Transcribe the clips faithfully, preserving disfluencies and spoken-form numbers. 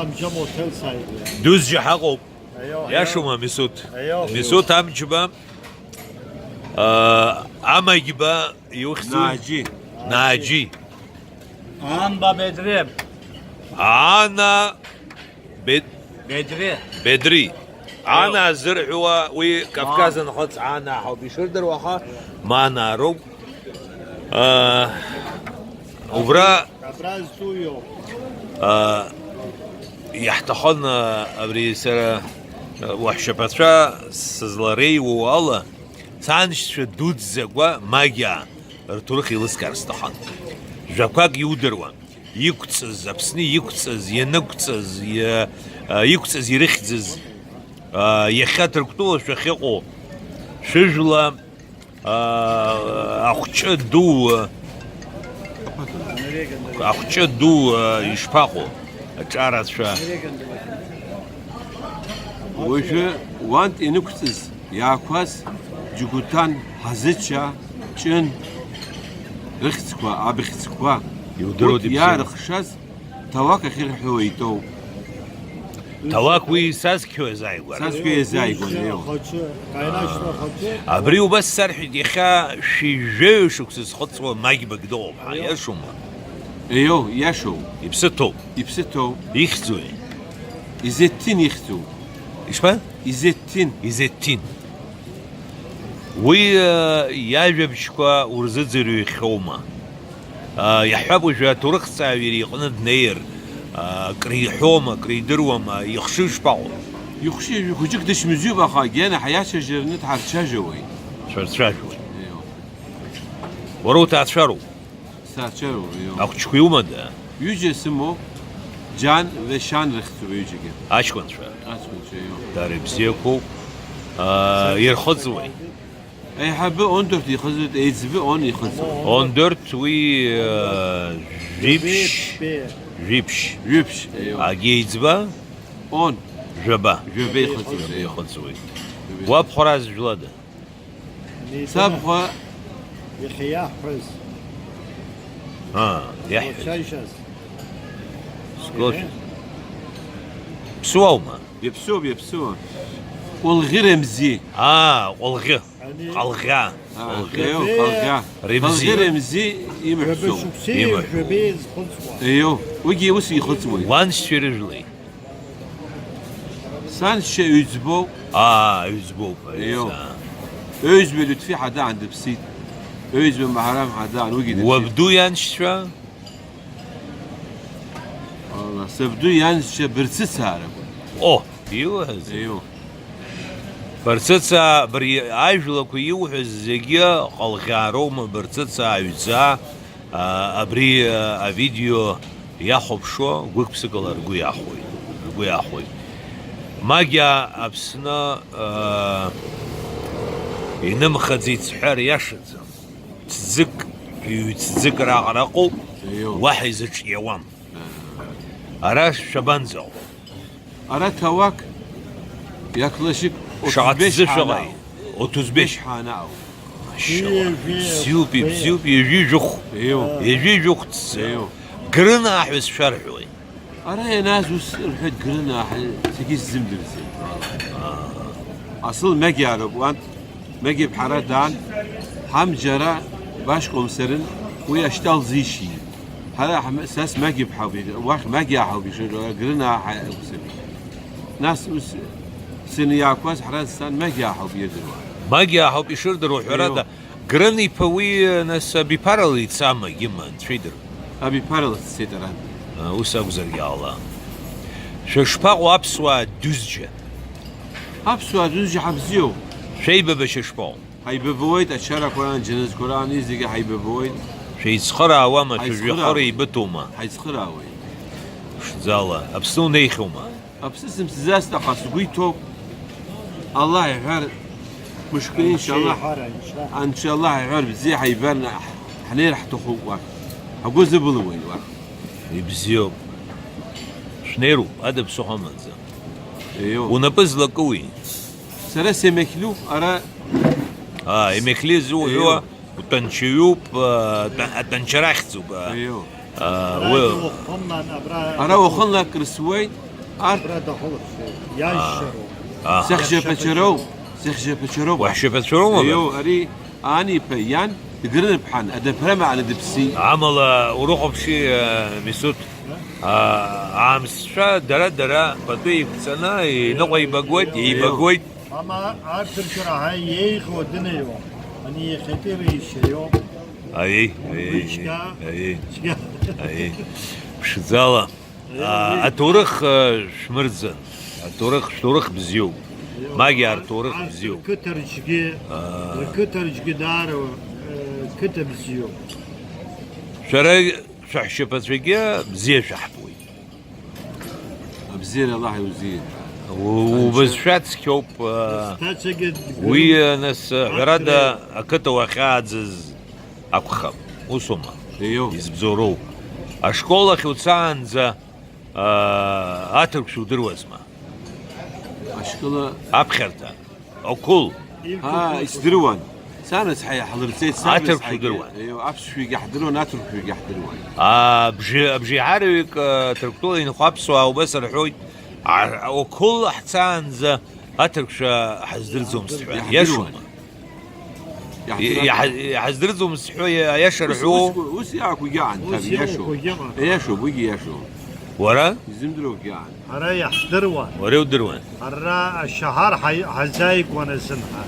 Амҷа мотел сааит. Дузџьа ҳаҟоуп. Аио, аио. Иашоума, Мисуҭ? Аио. Мисуҭ Амҷба, аа, Амагьба иухьӡу? Наџьи. Наџьи. Анба Бедре. Ана Бед-, Бедре. Бедри. Аио. Ана зырҳәуа, уи Кавказ Анхыҵ Ана ҳауп ишырдыруа, аха Мана роуп. Аа, убра, абра зтәу иоуп. Аа, иаҳҭахын, аа, абри сара, аа, уаҳәшьаԥацәа сызлареиуоу ала, саншьцәа дуӡӡақәа Магьаа рҭоурых еилыскаар сҭахын. Жәақәак иудыруан. Иқәҵыз, Аԥсны иқәҵыз, ианықәҵыз, иа-, аа, иқәҵыз ирыхьӡыз, аа, иахьа Ҭырқәтәылашәа ахьыҟоу шәыжәла, аа, ахәҷы ду, ахәҷы ду, аа, ишԥаҟоу, аҿарацәа? Уажәы уантә ианықәҵыз, иаақәаз Џьгәаҭан, Ҳазыча, Ҷын рыхьӡқәа, абыхьӡқәа, иудыруеит, урҭ ибзианы иаарыхшаз Ҭауак ахьырҳәауа итәоуп. Ҭауак уи сазқьуа иазааигәара. Сазқьуа иазааигәара, ио. Ахаҿы, Каинашьна ахаҿы. Абри убас сарҳәеит, иахьа шәи жәаҩа шықәса зхыҵуа Магьбагь дыҟоуп ҳәа, иашоума? Ио, иашоуп. Иԥсы ҭоуп. Иԥсы ҭоуп. Ихьӡуи? Изеттин ихьӡуп. Ишԥа? Изеттин. Изеттин. Уи, э, иажәабжьқәа урзыӡырҩхьоума? Э, иаҳҳәап, уажәы аҭоурыхҭҵааҩ иара иҟны днеир, э, акриҳәома, акридыруама, ихшыҩ шԥаҟоу? Ихшыҩ хәыҷык дычмазаҩуп, аха Гена ҳаиацәажәараны дҳарцәажәауеит. Шәарцәажәуеит. Еио. Уара уҭаацәароуп? Сҭаацәароуп, ио. Ахәыҷқәа иумада? Ҩыџьа сымоуп, Џьан, Вешан рыхьӡуп ҩыџьагьы. Аҷкәынцәа? Аҷкәынцәа, ио. Дара ибзиақәоуп. Аа, ирхыҵуеи? Аиҳабы Ондорт ихыҵуеит, еиҵбы Он ихыҵуеит. Ондорт уи, аа, жәиԥшь, жәиԥшь. Жәиԥшь, ио. Агьеиҵба? Он. Жәаба. Жәаба ихыҵуеит, ио. Ихыҵуеит. Жәаба. Уабхәараз жәлада? Сабхәа. Иахьа иаҳҳәаз. Аа, иаҳҳәаз. Уцәажәаз. Сгәылшәа. Иахьа. Ԥсуоума? Иаԥсуоуп, иаԥсуа. Ҟәылӷьы Ремзи. Аа, Ҟәылӷьы. Ани. Ҟалӷьа. Аа, Ҟалӷьы. Ио, Ремзи. Ҟалӷьа. Ремзи. Ҟалӷьы Ремзи имаҳәсоуп. Жәаба шықәсеи имаҳәсоуп. Жәаба изхыҵуа. Ио, уигьы ус ихыҵуеит. Уаншьцәеи рыжәлеи? Саншьа ҩӡбоуп. Аа, ҩӡбоуп. Ио. Ҩӡа. Ҩӡба Лиуҭфи Ҳадаан дыԥсит. Ҩӡба Маҳарам Ҳадаан, уигьы дыԥсит. Уабду ианшьцәа? Алла, сабду ианшьцәа Бырцыцаа ракәын. О, иуҳәаз? Ио. Бырцыцаа, абри ажәлақәа иуҳәаз зегьы Ҟалӷьаароума, Бырцыцаа, Ҩӡаа? А, абри, а, авидео иахәаԥшуа гәык-ԥсыкала ргәы иахәоит, ргәы иахәоит. Магьа Аԥсны, а, инымхаӡеит сҳәар иашаӡам. Ҭӡык, ҩ-ҭӡык раҟара ыҟоуп, Иу. Уаҳа изыҿиауам. Ара шәабанӡаҟоу? Ара ҭауак иаклашьык Шаҟа отызбеш ҭӡы шәаҟа ҳанаау. Отызбеш. Ҳанаау. Машьаллаҳ, ибзиоуп, ибзиоуп, ҩажәи жәохә. Иу. Ҩажәи жәохә ҭӡы. Иу. Грынаа ҳәа сшәарҳәоит. Ара ианаз ус рҳәеит, Грынаа ҳәа зегьы сзымдырӡеит. Асыл Мегиа роуп уан. Мегиа ԥҳара даан, ҳамџьара башкомсарын, уи ашьтәа лзишьит. Ҳара ҳм-, сас Мегиа ԥҳауп, уахь Мегиа ҳауп ишыҟоу, Грынаа ҳәа акәзар. Нас ус сыниақәаз ҳара сан Мегиа ҳауп ирдыруа. Магиа ҳауп ишырдыруа, ҳәарада, Иу. Грын иԥа уи, нас, абиԥарала ицама, Гима, анцәа идыр. Абиԥарала дцеит арантәи. А, ус акәзаргьы ала. Шәышԥаҟоу аԥсуаа дузџьа? Аԥсуаа дузџьа ҳабзиоуп. Шәеибабашьа шԥаҟоу? Ҳаибабуеит, ачарақәа раан, џьанызқәа раан, зегьы ҳаибабуеит. Шәеицхыраауама, шәыжәҩахыр Ҳаицхыраауеит. Еибыҭоума? Ҳаицхыраауеит. Ԥшӡала, Аԥсны унеихьоума? Аԥсы сымцаӡацт, аха сгәы иҭоуп. Аллаҳ иҳәар, мышкы, Анцәа иншаллаҳ, иҳәар, Анцәа. Анцәа Аллаҳ иҳәар, бзиа ҳаибарны ҳ-, ҳнеир ҳҭахуп уахь. Ҳгәы зыбылуеит уахь. Ибзиоуп. Шәнеироуп, ада ԥсыхәа амаӡам. Еиу. Унапы злакыуи? Сара семехлюуп, ара. Аа, имехле зуҳәо, Еиу. Утәанчаҩуп, а, тәа-, атәанчара ахьӡуп, а, Еиу. А, уи Ара уахынла акрысуеит, Арҭ абра дахылаԥшуеит, иажьшьароуп. Аҳ. Сыхьшьаԥацәа роуп, сыхьшьаԥацәа роуп. Уаҳәшьаԥацәа роума? Иоу, ари Ани-иԥа иан дгрыныԥҳан, адаԥрама аны дыԥсит. Амала урыхәаԥши, э, Мисуҭ, а, аамсҭцәа дара-дара пату еиқәҵаны иныҟәеибагоит, еибагоит. Мама, арҭ ршәыра ҳәа еиӷьу дынеиуа, ани иахьатәи реишьа иоуп. Аиеи, аиеи, Уи цәгьа. Аиеи, Цәгьа. Аиеи. Ԥшӡала. Аиеи. А, аҭоурых, а, шәмырӡын. Аҭоурых, шәҭоурых бзиоуп. Аиеи. Магиа арҭ рҭоурых арҭ бзиоуп. Рқыҭарҿгьы, Аа. Рқыҭарҿгьы даара, а, қыҭа бзиоуп. Шәара шәаҳәшьаԥацәагьы бзиа шәаҳбоит. Абзиара Аллаҳ иузиин. У-, убызшәа цқьоуп, а, Зҭацагьы уи, дгылоуп. А, нас, ҳәарада, Аҭра. Ақыҭа уахьааӡаз акәхап. Усоума? Еиу. Избзоуроу. Ашкол ахь уцаанӡа, а, аҭырқәшәа удыруазма? Ашкола. Аԥхьарҭа. Окул. Аа, исдыруан. Санрыцҳа иаҳлырҵеит, саб Аҭырқәшәа рыцҳагьы. Удыруан. Еиу, аԥсшәагьы ҳдыруан, аҭырқәшәагьы ҳдыруан. Абжи-, абжеиҳараҩык, а, Ҭырқәтәыла инхо аԥсуаа убас рҳәоит, а, Окул ҳцаанӡа аҭырқәшәа ҳаздырӡомызт ҳәа. Иаҳдыруан. Иашоума? Иаҳдыруан. Иаҳ-, иаҳ-, иаҳаздырӡомызт ҳәа иа-, аиаша Ус, рҳәо? Ус, ус иаақәагьы аан, Ус ҭаб, иаиашоуп. Иаақәагьы аан. Иаиашоуп, уигьы иаиашоуп. Уара? Изымдыруагьы аан. Ара иаҳдыруан. Уара иудыруан. Ара ашьаҳар ҳаи-, ҳазааигәан азын ҳа.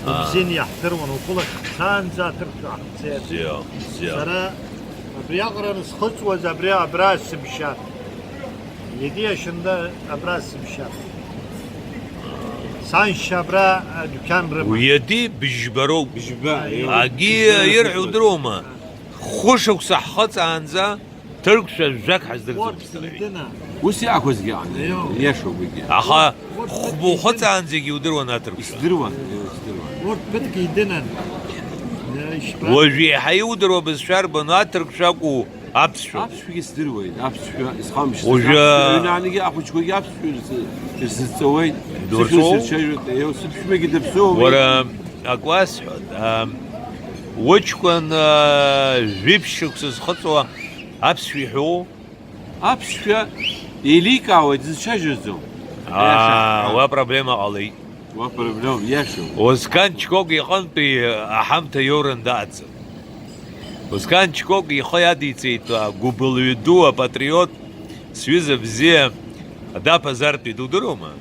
Аа. Убзианы иаҳдыруан, угәылахь ҳцаанӡа аҭырқәшәа ҳцеит. Бзиа, бзиа. Сара абриаҟара схыҵуаз абри абра сымшьа. Егьи ашьында абра сымшьа. Саншьа абра адәқьан рыман. Уи иади быжьба роуп. Быжьба, Аиеи. Агьи ирҳәо удыруама? Хәышықәса ҳхыҵаанӡа Ҭырқәшәа жәак ҳаздырӡом. Ус иаақәазгьы аан, Иоу. Иашоуп уигьы. Аха хәба ухыҵаанӡагьы иудыруан аҭырқәшәа. Исдыруан, иоу, исдыруан. Урҭ ԥыҭк идынан. Ишԥа- Уажә еиҳа иудыруа бызшәа арбану, аҭырқәшәа акәу, аԥсшәа? Аԥсшәагьы сдыруеит, аԥсшәа исхамышҭ. Уажәы аҩны ахәыҷқәагьы аԥсшәа ирзы-, ирзыҵауеит. Идурҵәоу? Сыԥшәма сырцәажәоит, иоу, сыԥшәмагьы даԥсоума? Уара, акы уасҳәоит, а, уҷкәын, а, жәиԥшь шықәса зхыҵуа аԥсшәа иҳәоу? Аԥсшәа еиликаауеит, дызцәажәаӡом. Аа, Иаша. Уа проблема ҟалеит. Уа проблема, иашоуп. Озкан Чкок иҟынтәи аҳамҭа иоуран дааӡам. Озкан Чкок ихы иадиҵеит агәыбылҩы ду, апатриот, сҩыза бзиа, Адаԥа Зартәи дудыруама?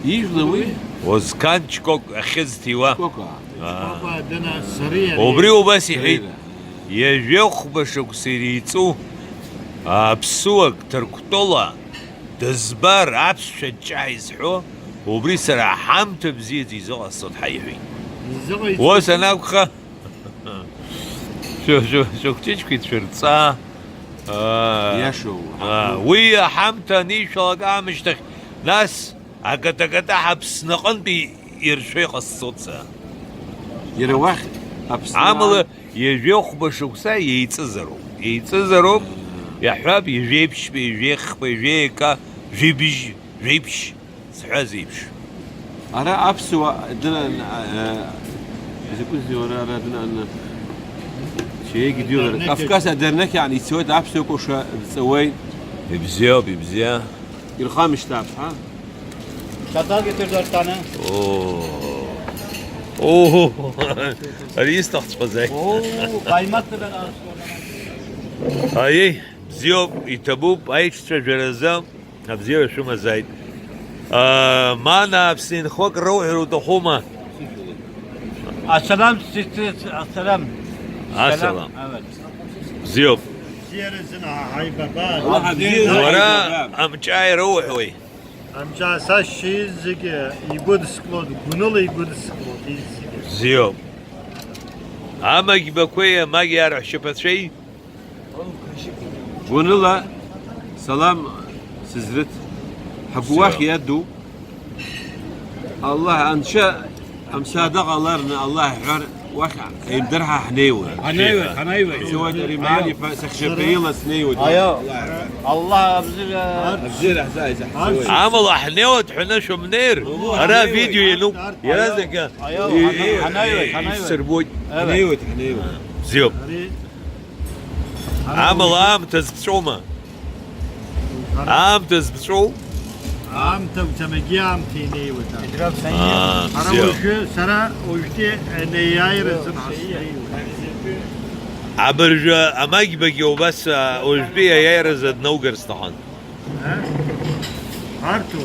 Ижәла уи? Озкан Чкок ахьы зҭиуа. Чкока. Аа. Чкока дына сариа. Убри убас иҳәеит, Сариа. Ҩажәи хәба шықәса иреиҵу аԥсуак Ҭырқәтәыла дызбар, аԥсшәа ҷҷа изҳәо, убри сара аҳамҭа бзиаӡа изыҟасҵоит ҳәа иҳәеит. Изыҟаиҵоит. Ус анакәха, Шәы-, шәы-, шәықәҷыҷқәа ицәырҵаа. Аа, Иашоу, аа, ҳақәу. Уи аҳамҭа анишәалак аамышьҭахь, нас аката-ката Аԥсны аҟынтәи иршәо иҟасҵоит са. Иара уахь Аԥсны Амала, ан- ҩажәи хәба шықәса еиҵызароуп. Еиҵызароуп, иаҳҳәап, ҩажәеиԥшьба, ҩажәеихԥа, ҩажәеика, жәибжь, жәеиԥшь. Зҳәаз еиԥш. Ара аԥсуа дынаан, а, а, изакәызеи уара ара дынааны? Чеегь дыҩуа, Адернеқь. Кавказ адернеқь аан ицоит, аԥсуа кәашәа рҵауеит. Ибзиоуп, ибзиа. Ирхамышьҭаап, ҳа? Шьаҭалгьы ҭырзарҭаны. Оо. Оо. Ари исҭахҵәҟьазааит. Оо, ҟаимаҭ дынаан. Аиеи, бзиоуп, иҭабуп, аиҿцәажәаразы. Абзиара шәымазааит. Аа, Мана, Аԥсны инхо акы роуҳәар уҭахума? Асалам, сиҭ-, асалам. Асалам. Салам. Авет. Бзиоуп. Бзиара зын ҳа ҳаибабаа. Уара амҿааира уҳәои? Амҿаа сашьцәа зегьы игәыдыскылоит, гәныла игәыдыскылоит зегьы. Бзиоуп. Амагьбақәеи амагьи арҳәшьаԥацәеи? Гәаныла салам сызрыҭ. Ҳгәы уахь иаду. Аллаҳ, Анцәа амсаада ҟаларны, Аллаҳ иҳәар, уахь еимдыр ҳа ҳнеиуеит. Ҳанеиуеит, ҳанеиуеит. Ҳцоит ари Маан иԥа сахьшьапы илац снеиуеит. Аио. Аллаҳ иҳәар. Аллаҳ абзиара. Абзиара ҳзааиз ҳцоит. Амала ҳнеиуеит ҳәа анышәымнеир, ара авидео иануп, иаразнакы. Аио, ҳанеиуеит, ҳанеиуеит. Исырбоит. Ҳанеиуеит, ҳанеиуеит. Бзиоуп. Амала аамҭа зԥҵәома? Аамҭа збҵәоу? Аамҭа уцамагьы аамҭа инеиуеит. Аа, Ара бзиа. Уажәы сара уажәтәи анеиааира зымҳасҭеиуеит. Абыржәы амагьбагьы убас, а, уажәтәи аиааиразы днаугар сҭахын. Арҭу.